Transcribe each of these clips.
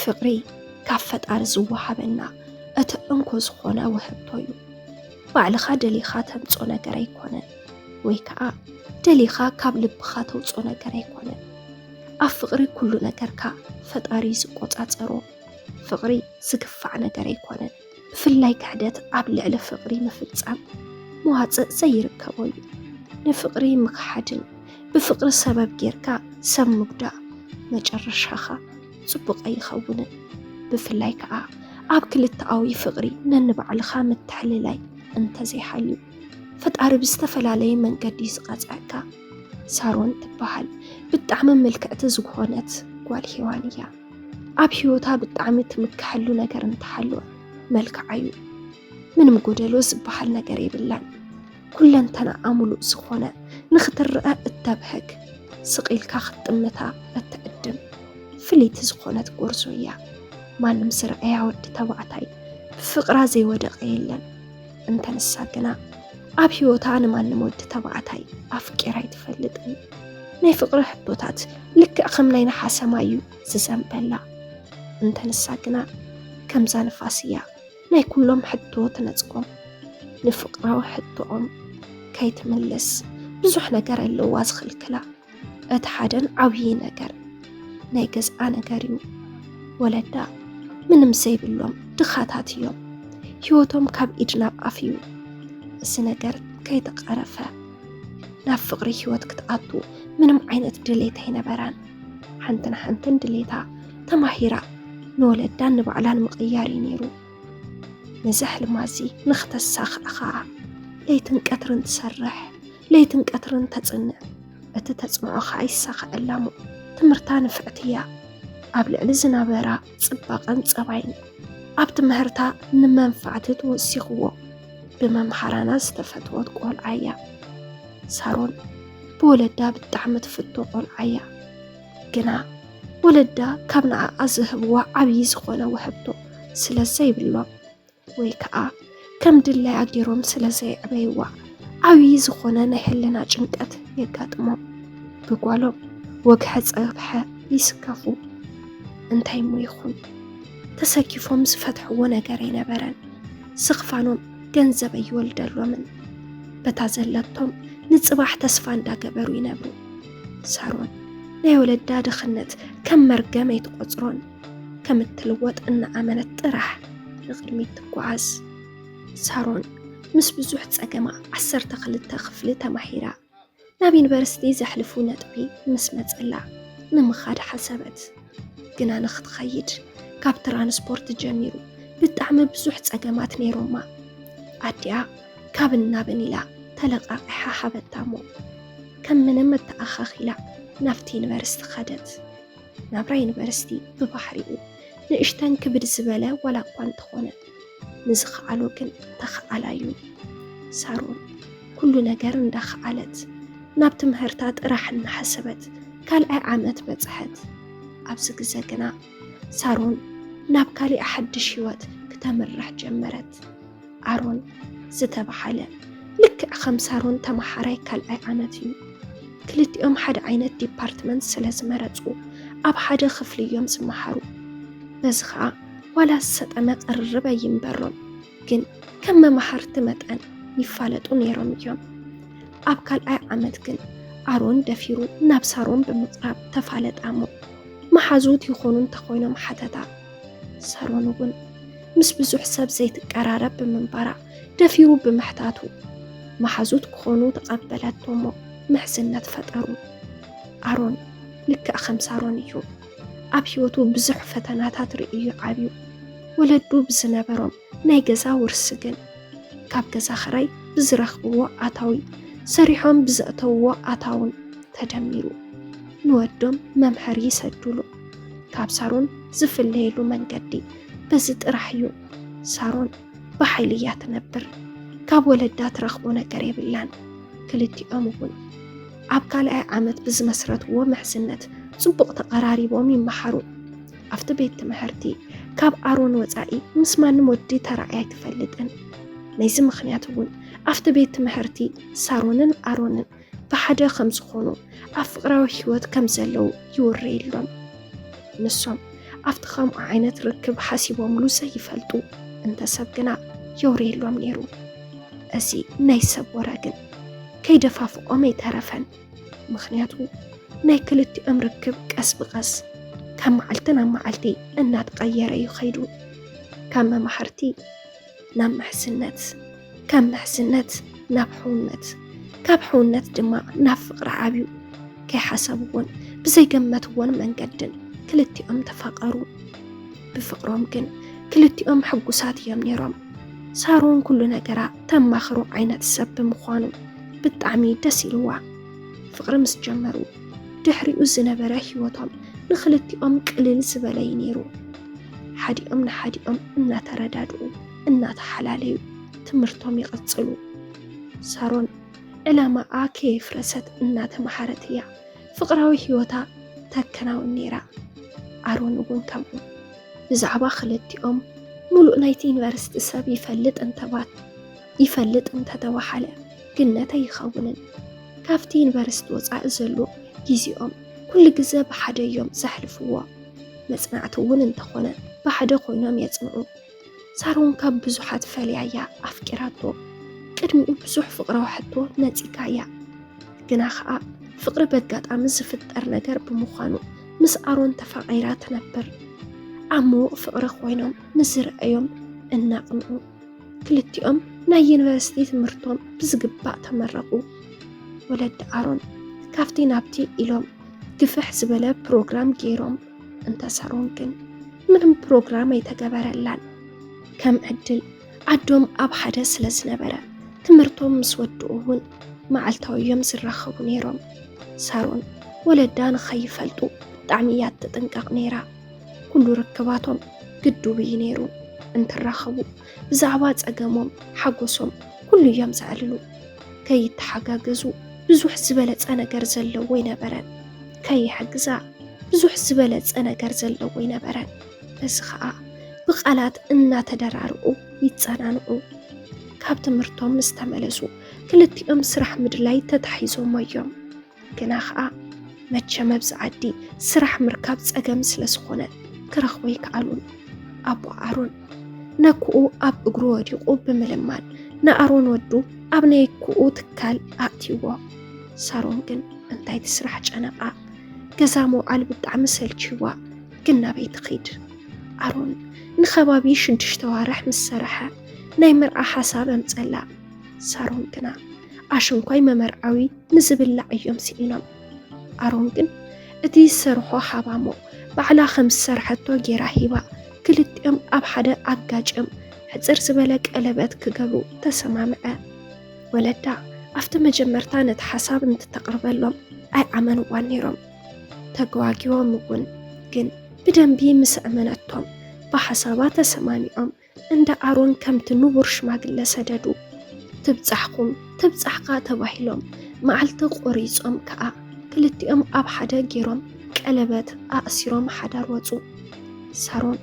ፍቕሪ ካብ ፈጣሪ ዝወሃበና እቲ እንኮ ዝኾነ ውህብቶ እዩ። ባዕልኻ ደሊኻ ተምጾ ነገር ኣይኮነን፣ ወይ ከኣ ደሊኻ ካብ ልብኻ ተውጾ ነገር ኣይኮነን። ኣብ ፍቕሪ ኩሉ ነገርካ ፈጣሪ እዩ ዝቆጻጸሮ። ፍቕሪ ዝግፋዕ ነገር ኣይኮነን። ብፍላይ ክሕደት ኣብ ልዕሊ ፍቕሪ ምፍጻም መዋጽእ ዘይርከቦ እዩ። ንፍቕሪ ምኽሓድን ብፍቕሪ ሰበብ ጌርካ ሰብ ምጉዳእ መጨረሻኻ ጽቡቕ ኣይኸውንን። ብፍላይ ከኣ ኣብ ክልተኣዊ ፍቕሪ ነንባዕልኻ ምትሕልላይ እንተዘይሃልዩ፣ ፈጣሪ ብዝተፈላለየ መንገዲ እዩ ዝቐጽዐካ። ሳሮን ትበሃል ብጣዕሚ ምልክዕቲ ዝኾነት ጓል ሄዋን እያ። ኣብ ህይወታ ብጣዕሚ ትምከሐሉ ነገር እንተሃለወ መልክዓ እዩ። ምንም ጎደሎ ዝበሃል ነገር የብላን። ኩለንተናኣ ምሉእ ዝኾነ፣ ንኽትረኣ እተብህግ፣ ስቕ ኢልካ ክትጥምታ እትዕድም ፍልይቲ ዝኾነት ጎርዞ እያ። ማንም ዝረኣያ ወዲ ተባዕታይ ብፍቕራ ዘይወደቐ የለን። እንተ ንሳ ግና ኣብ ህይወታ ንማንም ወዲ ተባዕታይ ኣፍቂራ ኣይትፈልጥን። ናይ ፍቕሪ ሕቶታት ልክዕ ከም ናይ ነሓሰ ማይ እዩ ዝዘንበላ። እንተ ንሳ ግና ከምዛ ንፋስ እያ፣ ናይ ኩሎም ሕቶ ትነጽጎም። ንፍቕራዊ ሕቶኦም ከይትምልስ ብዙሕ ነገር ኣለዋ ዝኽልክላ። እቲ ሓደን ዓብዪ ነገር ናይ ገዝኣ ነገር እዩ። ወለዳ ምንም ዘይብሎም ድኻታት እዮም። ህይወቶም ካብ ኢድ ናብ ኣፍ እዩ። እዚ ነገር ከይተቐረፈ ናብ ፍቕሪ ህይወት ክትኣቱ ምንም ዓይነት ድሌት ኣይነበራን። ሓንቲ ንሓንትን ድሌታ ተማሂራ ንወለዳን ንባዕላን ምቕያር እዩ ነይሩ። ነዚ ሕልማ እዚ ንኽተሳኽዕ ኸኣ ለይትን ቀትርን ትሰርሕ፣ ለይትን ቀትርን ተጽንዕ። እቲ ተጽንዖ ኸኣ ይሳኸዐላ እሞ ትምህርታ ንፍዕቲ እያ። ኣብ ልዕሊ ዝነበራ ጽባቐን ጸባይን ኣብ ትምህርታ ንመንፋዕቲ ተወሲኽዎ ብመምሃራና ዝተፈትወት ቆልዓ እያ። ሳሮን ብወለዳ ብጣዕሚ ትፍቶ ቆልዓ እያ። ግና ወለዳ ካብ ንዓኣ ዝህብዋ ዓብዪ ዝኾነ ውህብቶ ስለ ዘይብሎም ወይ ከኣ ከም ድላያ ገይሮም ስለ ዘየዕበይዋ ዓብዪ ዝኾነ ናይ ህልና ጭንቀት የጋጥሞም። ብጓሎም ወግሐ ጸብሐ ይስከፉ። እንታይ እሞ ይኹን ተሰኪፎም ዝፈትሕዎ ነገር ኣይነበረን። ስኽፋኖም ገንዘብ ኣይወልደሎምን። በታ ዘለቶም ንጽባሕ ተስፋ እንዳገበሩ ይነብሩ። ሳሮን ናይ ወለዳ ድኽነት ከም መርገም ኣይትቖጽሮን። ከም እትልወጥ እናኣመነት ጥራሕ ንቕድሚት ትጓዓዝ። ሳሮን ምስ ብዙሕ ጸገማ ዓሰርተ ክልተ ክፍሊ ተማሂራ ናብ ዩኒቨርሲቲ ዘሕልፉ ነጥቢ ምስ መጸላ ንምኻድ ሓሰበት። ግና ንኽትኸይድ ካብ ትራንስፖርት ጀሚሩ ብጣዕሚ ብዙሕ ጸገማት ነይሮማ። ኣዲኣ ካብን ናብን ኢላ ተለቓቒሓ ሃበታ እሞ ከም ምንም እተኣኻኺላ ናብቲ ዩኒቨርሲቲ ኸደት። ናብራ ዩኒቨርሲቲ ብባህሪኡ ንእሽተን ክብድ ዝበለ ዋላ እኳ እንተኾነ ንዝኸኣሎ ግን ተኸኣላዩ። ሳሮን ኩሉ ነገር እንዳኸኣለት ናብ ትምህርታ ጥራሕ እናሓሰበት ካልኣይ ዓመት በጽሐት። ኣብዚ ግዘ ግና ሳሮን ናብ ካሊእ ሓድሽ ህይወት ክተምርሕ ጀመረት። ኣሮን ዝተባሃለ ልክዕ ከም ሳሮን ተመሃራይ ካልኣይ ዓመት እዩ። ክልቲኦም ሓደ ዓይነት ዲፓርትመንት ስለ ዝመረጹ ኣብ ሓደ ክፍሊ እዮም ዝመሃሩ። በዚ ኸኣ ዋላ ዝሰጠመ ቅርርብ ኣይንበሮም፣ ግን ከም መማህርቲ መጠን ይፋለጡ ነይሮም እዮም። ኣብ ካልኣይ ዓመት ግን ኣሮን ደፊሩ ናብ ሳሮን ብምቕራብ ተፋለጣ እሞ መሓዙት ይኾኑ እንተኾይኖም ሓተታ። ሳሮን እውን ምስ ብዙሕ ሰብ ዘይትቀራረብ ብምንባራ ደፊሩ ብምሕታቱ መሓዙት ክኾኑ ተቐበለቶ እሞ ምሕዝነት ፈጠሩ። ኣሮን ልክዕ ከም ሳሮን እዩ። ኣብ ህይወቱ ብዙሕ ፈተናታት ርእዩ ዓብዩ። ወለዱ ብዝነበሮም ናይ ገዛ ውርሲ ግን ካብ ገዛ ኽራይ ብዝረኽብዎ ኣታዊ ሰሪሖም ብዘእተውዎ ኣታውን ተደሚሩ ንወዶም መምሀሪ ይሰዱሉ። ካብ ሳሮን ዝፍለየሉ መንገዲ በዚ ጥራሕ እዩ። ሳሮን ብሓይሊ እያ ትነብር። ካብ ወለዳ ትረኽቦ ነገር የብላን። ክልቲኦም እውን ኣብ ካልኣይ ዓመት ብዝመስረትዎ ምሕዝነት ጽቡቕ ተቐራሪቦም ይመሃሩ። ኣብቲ ቤት ትምህርቲ ካብ ኣሮን ወጻኢ ምስ ማንም ወዲ ተራእያ ኣይትፈልጥን። ነዚ ምኽንያት እውን ኣብቲ ቤት ትምህርቲ ሳሮንን ኣሮንን ብሓደ ከም ዝኾኑ ኣብ ፍቕራዊ ህይወት ከም ዘለዉ ይውረየሎም። ንሶም ኣብቲ ከምኡ ዓይነት ርክብ ሓሲቦምሉ ዘይፈልጡ እንተ ሰብ ግና የውርየሎም ነይሩ። እዚ ናይ ሰብ ወረ ግን ከይደፋፍቖም ኣይተረፈን። ምኽንያቱ ናይ ክልቲኦም ርክብ ቀስ ብቐስ ካብ መዓልቲ ናብ መዓልቲ እናተቐየረ እዩ ኸይዱ። ካብ መማህርቲ ናብ ምሕዝነት፣ ካብ ምሕዝነት ናብ ሕውነት፣ ካብ ሕውነት ድማ ናብ ፍቕሪ ዓብዩ። ከይሓሰብዎን ብዘይገመትዎን መንገድን ክልቲኦም ተፋቐሩ። ብፍቕሮም ግን ክልቲኦም ሕጉሳት እዮም ነይሮም። ሳሮን ኩሉ ነገራ ተማኽሮ ዓይነት ሰብ ብምዃኑ ብጣዕሚ ደስ ኢልዋ። ፍቕሪ ምስ ጀመሩ ድሕሪኡ ዝነበረ ህይወቶም ንክልቲኦም ቅልል ዝበለ እዩ ነይሩ። ሓዲኦም ንሓዲኦም እናተረዳድኡ እናተሓላለዩ ትምህርቶም ይቕጽሉ። ሳሮን ዕላማኣ ከየፍረሰት እናተምሃረት እያ ፍቕራዊ ህይወታ ተከናውን ነይራ። ኣሮን እውን ከምኡ። ብዛዕባ ክልቲኦም ሙሉእ ናይቲ ዩኒቨርሲቲ ሰብ ይፈልጥ እንተባት ይፈልጥ እንተተባሃለ ግነት ኣይኸውንን። ካብቲ ዩኒቨርሲቲ ወፃኢ ዘሎ ግዜኦም ኩሉ ግዘ ብሓደ እዮም ዘሕልፍዎ። መፅናዕቲ እውን እንተኾነ ብሓደ ኮይኖም የፅንዑ። ሳሮን ካብ ብዙሓት ፈሊያ እያ ኣፍቂራቶ። ቅድሚኡ ብዙሕ ፍቕራዊ ሕቶ ነፂጋ እያ። ግና ኸኣ ፍቕሪ በጋጣሚ ዝፍጠር ነገር ብምዃኑ ምስ ኣሮን ተፋቒራ ትነብር። ኣብ ምዉቕ ፍቕሪ ኮይኖም ንዝረኣዮም እናቕንዑ። ክልቲኦም ናይ ዩኒቨርሲቲ ትምህርቶም ብዝግባእ ተመረቑ። ወለዲ ኣሮን ካብቲ ናብቲ ኢሎም ግፍሕ ዝበለ ፕሮግራም ገይሮም። እንተ ሳሮን ግን ምንም ፕሮግራም ኣይተገበረላን። ከም ዕድል ዓዶም ኣብ ሓደ ስለ ዝነበረ ትምህርቶም ምስ ወድኡ እውን መዓልታዊ እዮም ዝራኸቡ ነይሮም። ሳሮን ወለዳ ንኸይፈልጡ ብጣዕሚ እያ ትጥንቀቕ ነይራ። ኩሉ ርክባቶም ግዱብ እዩ ነይሩ። እንትራኸቡ ብዛዕባ ጸገሞም ሓጎሶም ኩሉ እዮም ዘዕልሉ። ከይተሓጋገዙ ብዙሕ ዝበለጸ ነገር ዘለዎ ኣይነበረን። ከይሕግዛ ብዙሕ ዝበለጸ ነገር ዘለዎ ኣይነበረን። በዚ ኸኣ ብቓላት እናተደራርኡ ይጸናንዑ። ካብ ትምህርቶም ምስ ተመለሱ ክልቲኦም ስራሕ ምድላይ ተታሒዞም እዮም። ግና ኸኣ መቸም ኣብዚ ዓዲ ስራሕ ምርካብ ጸገም ስለ ዝኾነ ክረኽቦ ኣይከኣሉን። ኣቦ ኣሮን ነኩኡ ኣብ እግሩ ወዲቑ ብምልማን ንኣሮን ወዱ ኣብ ናይ ኩኡ ትካል ኣእትይዎ። ሳሮን ግን እንታይ ትስራሕ ጨነቓ። ገዛ ምውዓል ብጣዕሚ ሰልችዋ፣ ግን ናበይ ትኺድ? ኣሮን ንኸባቢ ሽዱሽተ ዋርሕ ምስ ሰርሐ ናይ መርዓ ሓሳብ ኣምጸላ። ሳሮን ግና ኣሽንኳይ መመርዓዊ ንዝብላዕ እዮም ስኢኖም። ኣሮን ግን እቲ ዝሰርሖ ሃባሞ ባዕላ ከም ዝሰርሐቶ ጌራ ሂባ፣ ክልቲኦም ኣብ ሓደ ኣጋጭም ሕጽር ዝበለ ቀለበት ክገብሩ ተሰማምዐ። ወለዳ ኣብቲ መጀመርታ ነቲ ሓሳብ እንትተቕርበሎም ኣይኣመንዋን ነይሮም። ተገዋጊዎም እውን፣ ግን ብደንቢ ምስ ኣመነቶም ብሓሳባ ተሰማሚዖም እንዳ ኣሮን ከምቲ ንቡር ሽማግለ ሰደዱ። ትብጻሕኩም ትብጻሕካ ተባሂሎም መዓልቲ ቆሪጾም ከኣ ክልቲኦም ኣብ ሓደ ጌሮም ቀለበት ኣእሲሮም ሓዳር ወጹ። ሳሮን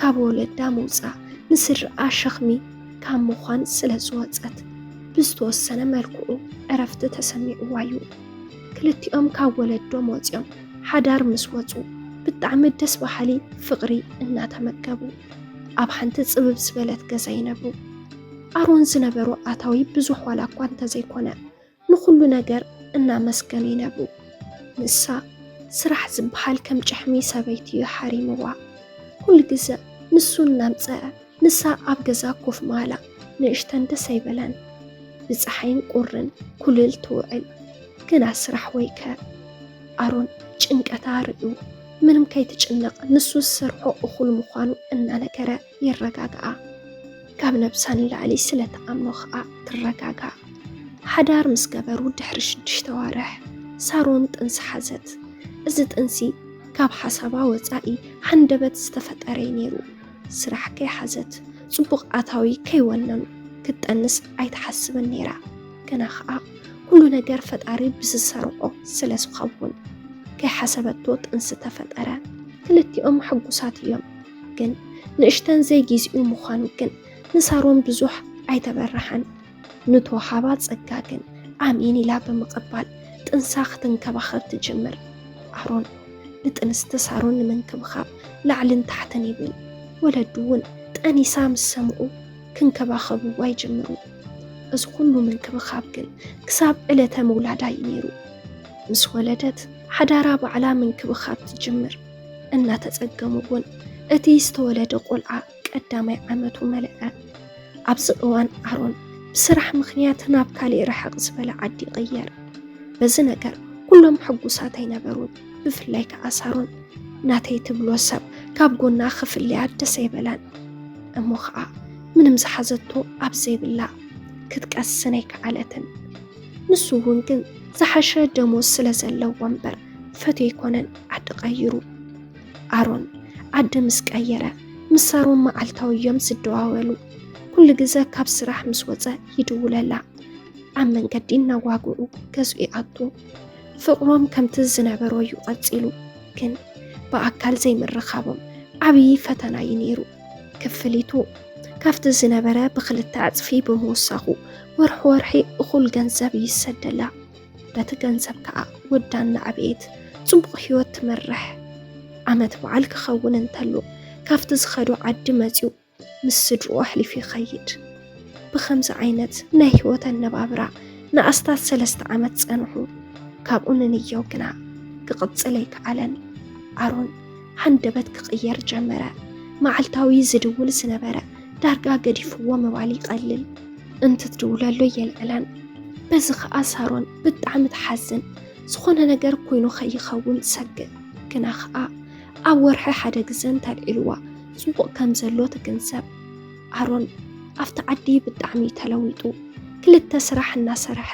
ካብ ወለዳ ምውጻእ ንስድርኣ ሸኽሚ ካብ ምዃን ስለ ዝወጸት ብዝተወሰነ መልክዑ ዕረፍቲ ተሰሚዕዋ እዩ። ክልቲኦም ካብ ወለዶም ወጺኦም ሓዳር ምስ ወጹ ብጣዕሚ ደስ በሃሊ ፍቕሪ እናተመገቡ ኣብ ሓንቲ ጽብብ ዝበለት ገዛ ይነብሩ። ኣሮን ዝነበሮ ኣታዊ ብዙሕ ዋላ እኳ እንተዘይኮነ ንኹሉ ነገር እናመስገኑ ይነብሩ። ንሳ ስራሕ ዝበሃል ከም ጭሕሚ ሰበይቲ እዩ ሓሪምዋ። ኩሉ ግዘ ንሱ እናምፀአ ንሳ ኣብ ገዛ ኮፍ ምባላ ንእሽተን ደስ ኣይበላን። ብፀሓይን ቁርን ኩልል ትውዕል። ግና ስራሕ ወይከ? ኣሮን ጭንቀታ ርእዩ ምንም ከይትጭነቕ ንሱ ዝሰርሖ እኹል ምዃኑ እናነገረ የረጋግኣ። ካብ ነብሳ ንላዕሊ ስለ ትኣምኖ ኸኣ ትረጋጋእ። ሓዳር ምስ ገበሩ ድሕሪ ሽዱሽተ ዋርሕ ሳሮን ጥንሲ ሓዘት። እዚ ጥንሲ ካብ ሓሳባ ወጻኢ ሃንደበት ዝተፈጠረ እዩ ነይሩ። ስራሕ ከይሓዘት፣ ጽቡቕ ኣታዊ ከይወነኑ ክትጠንስ ኣይትሓስብን ነይራ። ግና ኸኣ ኩሉ ነገር ፈጣሪ ብዝሰርዖ ስለ ዝኸውን ከይሓሰበቶ ጥንሲ ተፈጠረ። ክልቲኦም ሕጉሳት እዮም። ግን ንእሽተን ዘይጊዜኡ ምዃኑ ግን ንሳሮን ብዙሕ ኣይተበረሃን። ንተወሃባ ጸጋ ግን ኣሜን ኢላ ብምቕባል ጥንሳ ክትንከባኸብ ትጅምር። ኣሮን ንጥንስቲ ሳሮን ንምንክብኻብ ላዕልን ታሕትን ይብል። ወለዱ እውን ጠኒሳ ምስ ሰምዑ ክንከባኸብዋ ይጅምሩ። እዚ ኩሉ ምንክብኻብ ግን ክሳብ ዕለተ ምውላዳ እዩ ነይሩ። ምስ ወለደት ሓዳራ ባዕላ ምንክብኻብ ትጅምር። እናተጸገሙ እውን እቲ ዝተወለደ ቆልዓ ቀዳማይ ዓመቱ መለኣ። ኣብዚ እዋን ኣሮን ብስራሕ ምኽንያት ናብ ካሊእ ርሕቕ ዝበለ ዓዲ ይቕየር። በዚ ነገር ኩሎም ሕጉሳት ኣይነበሩን። ብፍላይ ከኣ ሳሮን ናተይ ትብሎ ሰብ ካብ ጎና ክፍለያ ደስ ኣይበላን። እሞ ኸኣ ምንም ዝሓዘቶ ኣብ ዘይብላ ክትቀስን ኣይከኣለትን። ንሱ እውን ግን ዝሓሸ ደሞዝ ስለ ዘለዎ እምበር ፈትዩ ኣይኮነን ዓዲ ቀይሩ። ኣሮን ዓዲ ምስ ቀየረ ምስ ሳሮን መዓልታዊ እዮም ዝደዋወሉ። ኩሉ ግዘ ካብ ስራሕ ምስ ወፀ ይድውለላ። ኣብ መንገዲ እናዋግዑ ገዝኡ ይኣቱ። ፍቕሮም ከምቲ ዝነበሮ እዩ ቀፂሉ። ግን ብኣካል ዘይምርኻቦም ዓብዪ ፈተና እዩ ነይሩ። ክፍሊቱ ካብቲ ዝነበረ ብክልተ ዕፅፊ ብምውሳኹ ወርሒ ወርሒ እኹል ገንዘብ ይሰደላ። በቲ ገንዘብ ከኣ ወዳ እናዕበየት ጽቡቕ ህይወት ትመርሕ። ዓመት በዓል ክኸውን እንተሎ ካብቲ ዝኸዶ ዓዲ መጺኡ ምስ ስድርኡ ኣሕሊፉ ይኸይድ። ብኸምዚ ዓይነት ናይ ህይወት ኣነባብራ ንኣስታት ሰለስተ ዓመት ጸንሑ። ካብኡ ንንየው ግና ክቕጽል ኣይከኣለን። ኣሮን ሃንደበት ክቕየር ጀመረ። መዓልታዊ ዝድውል ዝነበረ ዳርጋ ገዲፍዎ ምባል ይቐልል። እንትትድውለሉ የልዕላን። በዚ ኸኣ ሳሮን ብጣዕሚ ትሓዝን። ዝኾነ ነገር ኮይኑ ከይኸውን ትሰግእ። ግና ኸኣ ኣብ ወርሒ ሓደ ግዘ እንተልዒልዋ ጽቡቕ ከም ዘሎ ትግንዘብ። ኣሮን ኣብቲ ዓዲ ብጣዕሚ ተለዊጡ። ክልተ ስራሕ እናሰርሐ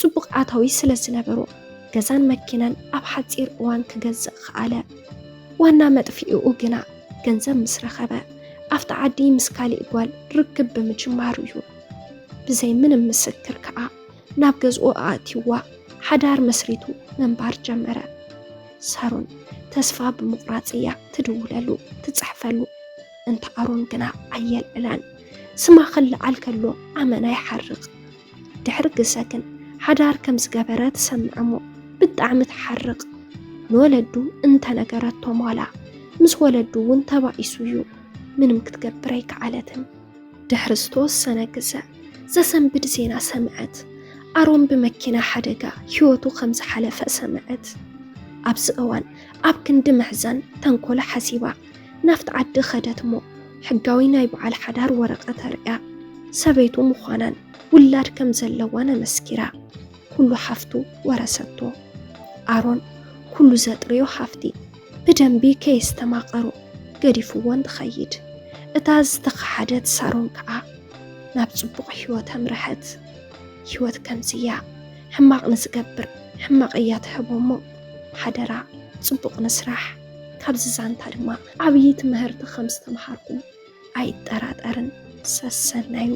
ጽቡቕ ኣታዊ ስለ ዝነበሮ ገዛን መኪናን ኣብ ሓጺር እዋን ክገዝእ ኸኣለ። ዋና መጥፊኢኡ ግና ገንዘብ ምስ ረኸበ ኣብቲ ዓዲ ምስ ካሊእ ጓል ርክብ ብምጅማሩ እዩ። ብዘይ ምንም ምስክር ከኣ ናብ ገዝኡ ኣእትይዋ ሓዳር መስሪቱ ምንባር ጀመረ። ሳሮን ተስፋ ብምቑራጽ እያ ትድውለሉ፣ ትጽሕፈሉ። እንተ ኣሮን ግና ኣየልዕላን። ስማ ክለዓል ከሎ ኣመና ይሓርቕ። ድሕሪ ግሰ ግን ሓዳር ከም ዝገበረ ትሰምዕ እሞ ብጣዕሚ ትሓርቕ። ንወለዱ እንተነገረቶም ዋላ ምስ ወለዱ እውን ተባኢሱ እዩ። ምንም ክትገብር ኣይከኣለትን። ድሕሪ ዝተወሰነ ግዘ ዘሰንብድ ዜና ሰምዐት። ኣሮን ብመኪና ሓደጋ ህይወቱ ከም ዝሓለፈ ሰምዐት። ኣብዚ እዋን ኣብ ክንዲ ምሕዛን ተንኮል ሓሲባ ናብቲ ዓዲ ኸደት እሞ ሕጋዊ ናይ በዓል ሓዳር ወረቐት ኣርእያ ሰበይቱ ምዃናን ውላድ ከም ዘለዋን ኣመስኪራ። ኩሉ ሃፍቱ ወረሰቶ። ኣሮን ኩሉ ዘጥረዮ ሃፍቲ ብደንቢ ከየስተማቐሮ ገዲፍዎ እንትኸይድ፣ እታ ዝተኸሓደት ሳሮን ከኣ ናብ ጽቡቕ ህይወት ኣምረሐት። ህይወት ከምዚ እያ። ሕማቕ ንዝገብር ሕማቕ እያ ትህቦ እሞ ሓደራ ጽቡቕ ንስራሕ። ካብዚ ዛንታ ድማ ዓብዪ ትምህርቲ ከም ዝተምሃርኩም ኣይጠራጠርን። ሰሰናዩ።